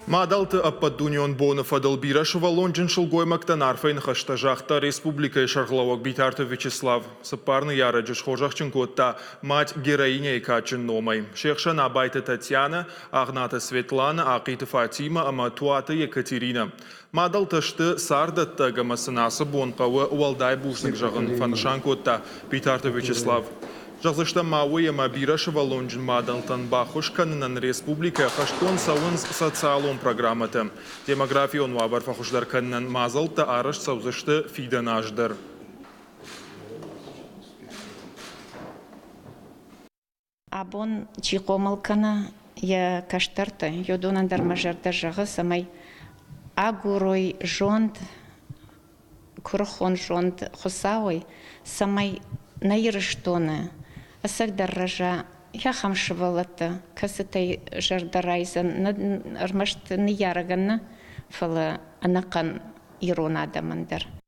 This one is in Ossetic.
Мадӕлты ӕппӕтдунеон боны фӕдыл бирӕсывӕллонджын сылгоймӕгтӕн арфӕйы ныхӕстӕ загъта республикӕйы сӕргълӕууӕг Битарты Вячеслав. Цыппар ныййарӕджы схорзӕхджын кодта Мать-героиня-йы кадджын номӕй. Се хсӕн Абайты Татьянӕ, Агънаты Светланӕ, Ахъиты Фатимӕ ӕмӕ Туаты Екатеринӕ. Мадӕлтӕ сты царддӕттӕг ӕмӕ сын ацы бон хъӕуы уӕлдай бузныг зӕгъын, фӕнысан кодта Битарты Вячеслав. Зӕгъдзыстӕм ма уый, ӕмӕ бирӕсывӕллонджын мадӕлтӕн баххуыс кӕнынӕн республикӕйы ӕххӕстгонд цӕуынц социалон программӕтӕ. Демографион уавӕр фӕхуыздӕр кӕнынӕн мадзӕлттӕ арӕзт цӕудзысты фидӕн аз дӕр. Абон чи хъомыл кӕны йӕ кӕстӕрты, уыдонӕн дӕр мӕ зӕрдӕ зӕгъы, цӕмӕй агурой зонд, куырыхон зонд Хуыцауӕй, цӕмӕй нӕ Ирыстоны ӕцӕгдӕр рӕза ахӕм сывӕллӕттӕ, кӕцытӕй зӕрдӕ райдзӕн ӕрмӕст ныййарӕгӕн нӕ, фӕлӕ ӕнӕхъӕн ирон адӕмӕн дӕр.